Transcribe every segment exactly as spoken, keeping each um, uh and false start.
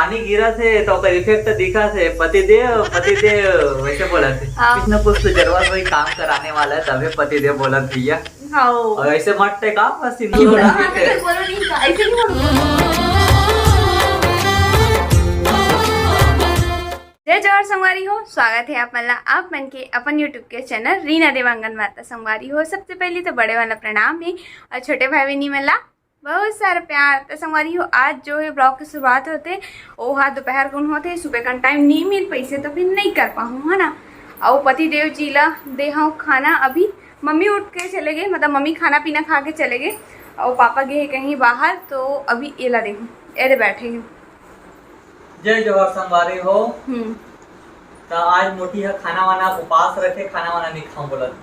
पानी गिरा थे तो ओकर इफेक्ट दिखा थे, "पतिदेव, पतिदेव", वैसे बोला थे। हाँ। कुछ न कुछ तो जरूर कोई काम कराने वाला है, तभी पतिदेव बोला भैया। हाँ। और ऐसे मत टेका, बस सिंदूर उड़ा हाँ, के। बोलो नहीं, ऐसे नहीं बोलो। जय जोहार संगवारी हो, स्वागत है आप मन ला आप मन के अपन YouTube के चैनल रीना देवांगन वार्ता। संगवारी हो, सबसे पहले तो बड़े वाला प्रणाम है और छोटे भाई बहनी मन ला बहुत सारा प्यार। तो संगवारी हो, आज जो है ब्लॉग की शुरुआत होते, वो हा दोपहर कुन होते, सुबह का टाइम नहीं मिल पैसे तो फिर नहीं कर पाऊँ, है ना। और पति देव जी ला दे हूँ खाना, अभी मम्मी उठ के चले गए, मतलब मम्मी खाना पीना खा के चले गए और पापा गए हैं कहीं बाहर, तो अभी एला दे हूँ, एरे बैठे हैं। जय जोहार संगवारी हो। हम्म। त आज मोटी ह खाना वाना उपास रखे, खाना वाना नहीं खाऊं बोलत।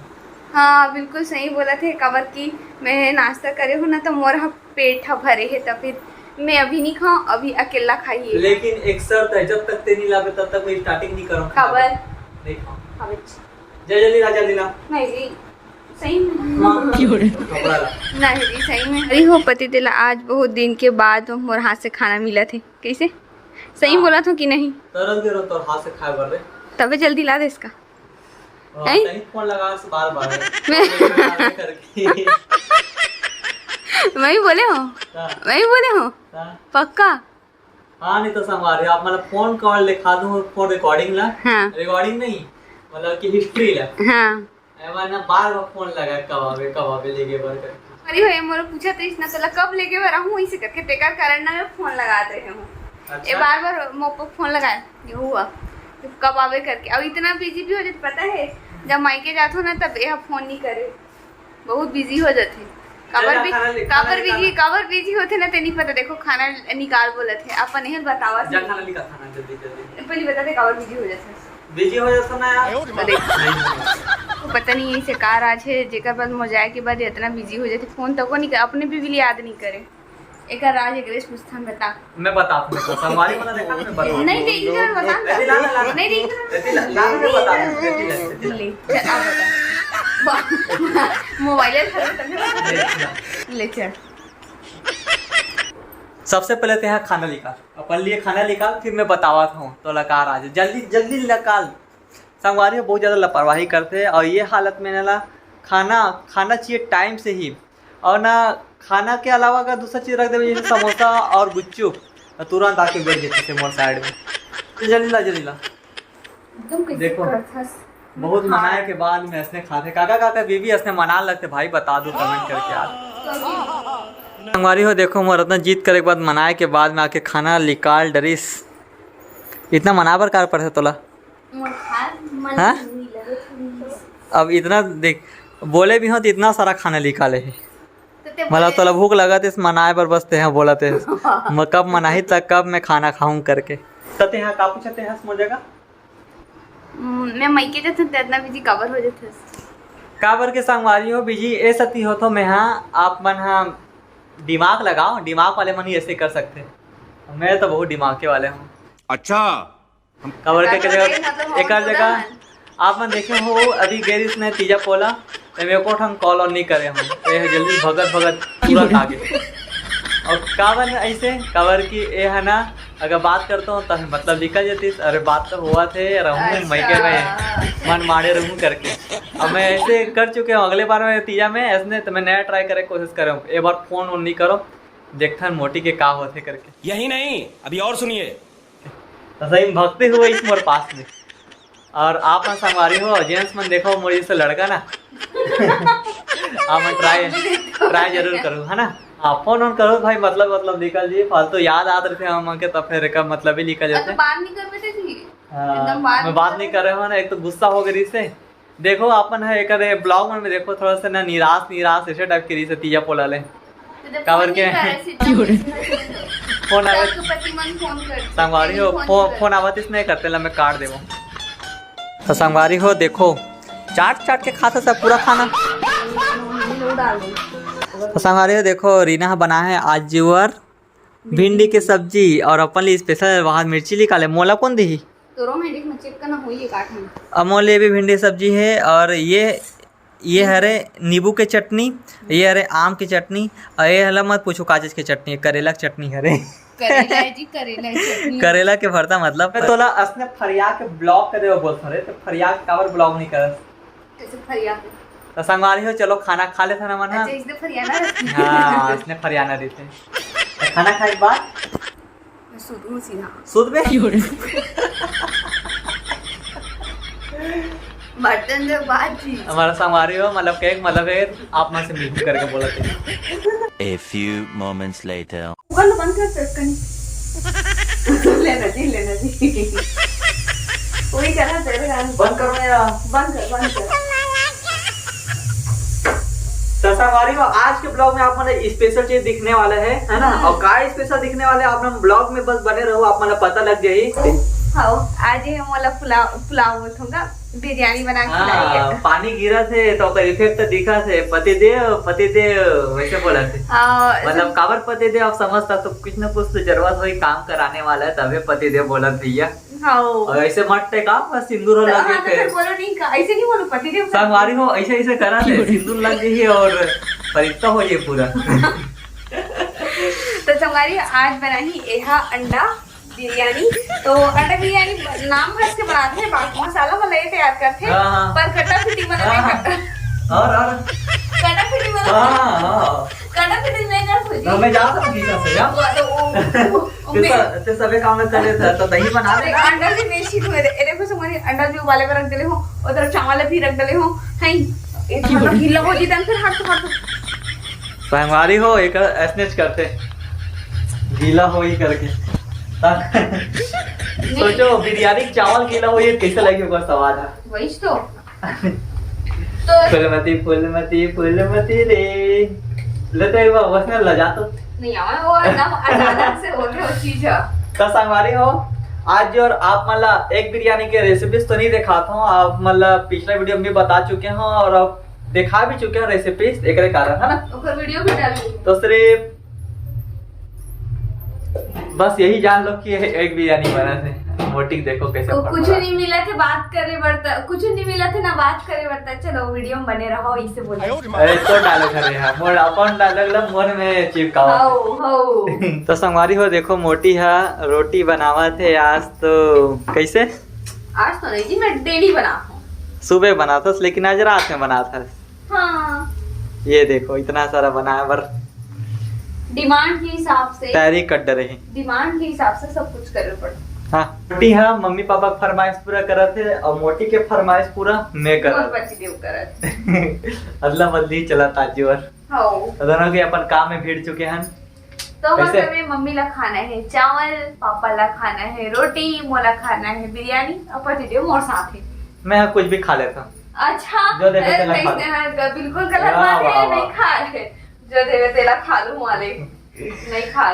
हाँ, बिल्कुल सही बोलत हे, काबर कि मैं नाश्ता करे हूँ ना, तो मोर ह पेट ह भरे हे, तो फिर मैं अभी नहीं खाऊं, अभी अकेला खाइए। लेकिन एक शर्त है, जब तक ते नहीं लावे तब तक मैं स्टार्टिंग नहीं करूँ खाना। काबर? नहीं खाऊं। हाँ, अच्छा। जय जल्दी ला, जल्दी ला। नहीं जी, सही में। हाँ। कपड़ा ला। नहीं जी, सही में। अरे हो पति तेला, आज बहुत दिन के बाद मोर हाथ से खाना मिला थे। कैसे? सही हाँ। बोला था कि नहीं? तरस दे रहो तोर हाथ से खाए बर रे। तबे जल्दी ला दे इसका। हाँ, हैं? तनी फोन लगा से बार बार। मैं करके। मैं ही बोले हूँ। हाँ। मैं ही बोले हूँ। हाँ। पक्का? हाँ, नहीं तो संगवारी, आप मतलब फोन कॉल लिखा दूँ, फोन रिकॉर्डिंग ला। हाँ। रिकॉर्डिंग नहीं, मतलब कि हिस्ट्री ला। हाँ। एमा ना बार बार फोन लगा, "कब आवे, कब आवे, लेगे बर कर।" अरे भाई, मोर पूछा तो इसना तोला कब लेगे बर आहूँ, इसे करके तेकर कारण ना मैं फोन लगात रहे हूँ। अच्छा। ये बार बार मोर पर फोन लगाए, ये हुआ, "कब आवे?" करके। अब इतना बिजी भी हो जाते, पता है, जब मायके जात हो ना, तब यह फोन नहीं करे, बहुत बिजी हो जाते। काबर चला, भी, खाना ले, खाना काबर ले, बिजी, खाना। काबर बिजी होते ना, ते नहीं पता। देखो, खाना निकाल बोलत है, अपन यही बतावा जा, से। खाना निकाल, खाना जल्दी, जल्दी। पहले बता दे, काबर बिजी हो जाते। बिजी हो जाता ना यार। अरे, नहीं। पता नहीं इसे का राज है, जेकर बाद मोर जाए के बाद इतना बिजी हो जाते, फोन तको नहीं कर, अपने भी, भी याद नहीं करे। एकर राज एगरेस पूछथन, बता। मैं बता, मैं बता, संगवारी वाला देखा, मैं बता। नहीं, नहीं, इधर बता। अरे, ला, ला, ला। नहीं, नहीं, इधर। अरे, ला, ला, मैं बता, अरे, ला, अरे, ला। ले, चल, आ बता। वाह, मोबाइल है, ले, ला। ले, चल। सबसे पहले ते यहाँ खाना निकाल, अपन लिए खाना निकाल, फिर मैं बतावत हूँ तोला का राज है। जल्दी, जल्दी निकाल। संगवारी हो, बहुत ज़्यादा लापरवाही करते हैं और ये हालत में ना ला खाना, खाना चाहिए टाइम से ही। और ना खाना के अलावा अगर दूसरा चीज़ रख देवे, जैसे समोसा और गुपचुप, तो तुरंत आके बैठ जाते थे मोर साइड में। तो जल्दी ला, जल्दी ला। एकदम कैसे देखो, करथस? बहुत मनाए के बाद में ऐसने खाते। काका, काका, बीबी ऐसने मना लगते भाई, बता दो कमेंट करके यार। संगवारी हो, देखो, मोर इतना जीत करे के बाद, मनाए के बाद में आके खाना निकाल डरिस। इतना मना बर कार पड़थे तोला? मोर खाए मन हाँ? नहीं लगे थोड़ी। अब इतना देख, बोले भी हो तो इतना सारा खाना निकाले है। तो ते मतलब बोले तोला भूख लगा थे, मनाए बर बस ते हैं बोला थे। मैं कब मनाही तक, कब मैं खाना खाऊं करके। तो ते हाँ का पूछते हैं मोर जगह? हम्म, मैं मइके जाथन त इतना बिजी काबर हो जाथस? काबर के संगवारी हो, बिजी ए सती होथो मैं हा, आप मन हा दिमाग लगाओ, दिमाग वाले मन ही ऐसे कर सकते। मैं तो बहुत दिमाग के वाले हूँ। अच्छा। काबर के हाँ, जगह, तो ये मतलब हम एकर लोग जगह ना। आप मन देखे हो, अभी गेरिस ने तीजा पोला, तो मैं एको ठन कॉल ऑन नहीं करे हूँ, तो ये जल्दी भगत भगत तुरंत आ गए। और काबर ऐसे, काबर कि ये है ना, अगर बात करता हूँ, तो मतलब निकल जातीस। अरे, बात तो हुआ थे, रहूँ अच्छा। मइके में, मन मारे रहूँ करके। अब मैं ऐसे कर चुके हूँ, अगले बार मैं तीजा में ऐसने, तो मैं नया ट्राई करे कोशिश करे हूँ। एक बार फोन ऑन नहीं करो, देखथन मोटी के का होथे करके। यही नहीं, अभी और सुनिए। तो सही में भक्ति हुआ इस मोर पास में। और आप मन संगवारी हो, जेंट्स मन देखो, मोर जैसे लड़का ना। आप मन ट्राई, ट्राई जरूर करो, है ना? हाँ, फोन ऑन करो भाई, मतलब, मतलब निकल जी, फालतू याद आत रहिथे हम मन के, तो फिर एकर मतलब ही निकल अब तो जाथे। बात नहीं कर पाते जी। हाँ, एकदम बात मैं नहीं बात कर नहीं कर रहे हो ना, एक तो गुस्सा हो गई से। देखो, अपन है एकर ब्लॉग मन में देखो, थोड़ा सा ना निराश, निराश ऐसे टाइप के रही से तीजा पोला ले। तो जब काबर फोन के? नहीं करे, सीधा फोन आवे। आपके पति मन फोन कर। संगवारी हो, फोन फोन, कर। फोन आवत इस नहीं करते ला, मैं काट देवो। तो संगवारी हो, देखो, चाट चाट के खाता सब पूरा खाना। तो संगवारी हो, देखो, रीना हा बनाए हे आज जीवर भिंडी के सब्जी और अपन लिए स्पेशल वहाँ मिर्ची निकाले। मोला कौन देही? तोरो में देख, में चेक करना होई है काट में। अमोल, ये भी भिंडी सब्जी है और ये, ये हरे नींबू के चटनी, ये हरे आम के चटनी और ये हला मत पूछो का चीज के चटनी है, करेला के चटनी हरे। करेला है जी, करेला है चटनी। करेला के भरता मतलब। मैं तोला असने फरिया के ब्लॉग करे हो बोलत हूँ रे, तो फरिया के काबर ब्लॉग नहीं करस? कैसे फरिया के? तो संगवारी हो, चलो खाना खा लेथन हमन, हाँ? अच्छा, इसने फरियाना रहती है। हाँ, इसने फरियाना रहती है। तो खाना खाए के बाद मैं सूतूं सीधा। सूत बे। बर्तन जो बात जी। हमारा संगवारी हो, मतलब केक, मतलब है, आप में से मिलकर करके बोला थे। A few moments later. Google बंद कर चटकनी। लेना जी, लेना जी। वही करा तेरे गान। बंद करो यार। बंद कर, बंद कर। तो संगवारी हो, आज के ब्लॉग में आप मन ला स्पेशल चीज दिखने वाला है, है ना? हम्म। और का स्पेशल दिखने वाला है, आप मन ब्लॉग में बस बने रहो, आप मन ला पता लग जाही। हाँ, आज ही हम वाला पुलाव, पुलाव बोलत होगा, बिरयानी बना के हाँ, खिलाई है। पानी गिरत हे तो ओकर इफेक्ट तो दिखत हे, पतिदेव, पतिदेव वैसे बोलत हे। हाँ, मतलब सब काबर पतिदेव आप समझता तो कुछ ना कुछ तो जरूरत होही, काम कराने वाला है तबे पतिदेव बोलत भैया। हाँ। और ऐसे मत टेका, बस सिंदूर हो तो लगे हाँ, तो थे। फिर बोलो नहीं का, ऐसे नहीं बोलो, पतिदेव का। संगवारी हो, ऐसे, ऐसे करा थे, सिंदूर लग गई है और फरिश्ता हो ये पूरा। तो संगवारी आज बनाही एहा अंडा बिरयानी। तो अंडा बिरयानी नाम हंस के बनाते हैं, बाकी मसाला वाला ये तैयार करते हैं, हाँ, हाँ। पर कटा फिटी वाला नहीं हाँ, हाँ। करता। और, और? कटा फिटी वाला हाँ, हाँ। कटा फिटी नहीं कर सोची। तो मैं जा सकती थी यहाँ से, जा। वो तो वो, वो, वो ते मैं सब, ते सबे काम में चले थे, तो दही बना अरे, लेना। अंडा भी नहीं सीख हुए थे। ए, देखो, तुम्हारी अंडा भी उबाले पर रख देले हो, उधर चावल भी रख देले हो, हैं? ये तो मतलब गीला हो जी, तन फिर हट, हट। संगवारी हो, एक ऐसने च करते, गीला हो ही करके। नहीं। सोचो, बिरयानी के चावल गीला हो, ये कैसे लगे, ओकर स्वाद है। वही तो। तो फूलमती, फूलमती, फूलमती रे। ले तो एक बार बस में लजा तो। नहीं आवा, वो एकदम अचानक से हो गया वो चीज है। तो संगवारी हो, आज जो और आप मन ला एक बिरयानी के रेसिपीज तो नहीं दिखाता हूँ, आप मन ला पिछला वीडियो में भी बता चुके हो और अब दिखा भी चुके हो रेसिपीज, एकरे कारण, है ना? ओकर वीडियो भी डाल दूंगी। तो सिर्फ बस यही जान लो कि एक बिरयानी बना थे। मोटी देखो कैसे तो फटफड़ा। कुछ नहीं मिला थे बात करे बरता, कुछ नहीं मिला थे ना बात करे बरता। चलो वीडियो में बने रहो, इसे बोलो। अरे तो डायलॉग है यार, मोर अपन डायलॉग ला मोर में चिपकावा। हो, हो। तो संगवारी हो, देखो मोटी हा रोटी बनावा थे आज तो। कैसे? आज तो नहीं जी, मैं डेली बनाता हूँ। सुबह बनाता हूँ, लेकिन आज रात में बनाता हूँ। हाँ। ये देखो, इतना सारा बनाए बर डिमांड के हिसाब से तैयारी कर डरे हैं। डिमांड के हिसाब से सब कुछ करे पड़ता। हाँ, रोटी हा मम्मी पापा के फरमाइश पूरा करत हे और मोटी के फरमाइश पूरा मैं मोर करत। पति देव करत। अदला बदली चलत आज जी बर। हाँ। तो दोनों के अपन काम में भिड़ चुके हैं। तो कैसे? मतलब में मम्मी ला खाना है चावल, पापा ला खाना है रोटी, मोला खाना है बिरयानी, और पति देव मोर साथ है। मैं कुछ भी खा लेता हूँ। अच्छा, जो देखे अरे, तेला खा नहीं, लो। नहीं, बिल्कुल गलत वाह, बात है, वाह, नहीं वाह। खा है। जो देवे तेला खा लूं वाले, नहीं खा।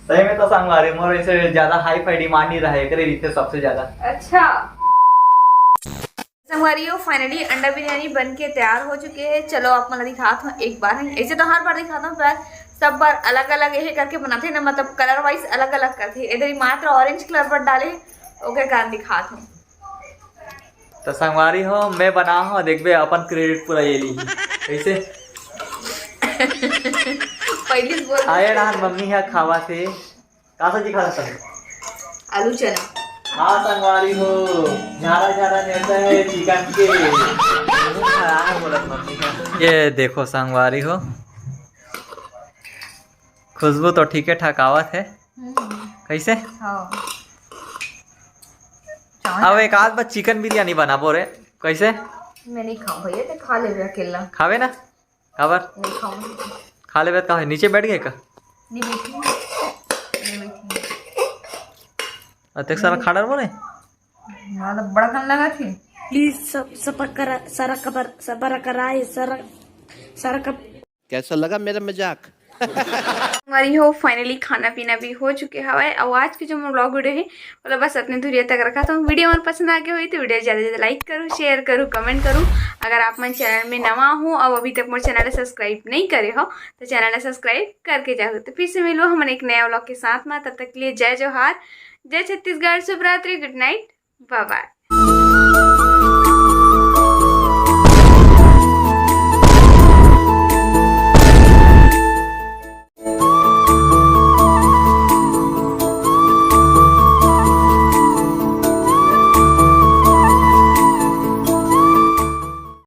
सही में तो संगवारी, मोर ऐसे ज्यादा हाई फाई डिमांड नहीं रहा है, एकरे रीते सबसे ज्यादा। अच्छा। संगवारी हो, finally अंडा बिरयानी बन के तैयार हो चुके हैं। चलो आप मन ला दिखात हूँ एक बार, है ऐसे तो हर बार दिखाता हूँ, पर सब बार अलग अलग ये करके बनाते हैं ना, मतलब कलर वाइज अलग अलग करते हैं। इधर ही मात्र ऑरेंज कलर पर डाले, ओके कारण दिखात हूँ। तो संगवारी हो, मैं बना हो, देखबे अपन क्रेडिट पूरा ये ली। कैसे? पहले से बोल आए रहा मम्मी है खावा से। का सब्जी खा सकता है? आलू चना। हाँ संगवारी हो, झारा झारा नेता है चिकन के। खराब बोलत मम्मी का। ये देखो संगवारी हो, खुशबू तो ठीक है ठाक आवत है। हम्म। कैसे? हाँ। अब एक आध बार चिकन बिरयानी बनाबो रे। कैसे? मैं नहीं खाऊं भैया, ते खा लेबे अकेला। खावे ना? काबर? नहीं खाऊंगी। खा लेबे त का होही? नीचे बैठ गए का? नहीं बैठी। नहीं बैठी। अतेक सारा खा डरबो रे। हाँ, तो बड़कन लगा थी। प्लीज सब, सब करा, सारा कबर, सब कराए, सारा, सारा कब कैसा लगा मेरा मजाक? हमारी हो finally खाना पीना भी हो चुके हवय। और आज के जो मोर vlog video है, मतलब बस अतने दूरिया तक रखा। तो वीडियो अगर पसंद आ गए हुई तो वीडियो ज़्यादा से ज़्यादा लाइक करो, शेयर करो, कमेंट करो। अगर आप मन चैनल में नवा हो और अभी तक मोर चैनल सब्सक्राइब नहीं करे हो तो चैनल सब्सक्राइब करके जाओ। तो फिर से मिलो हमन एक नया vlog के साथ में, तब तक के लिए जय जोहार, जय छत्तीसगढ़, शुभ रात्रि, गुड नाइट, बाय बाय।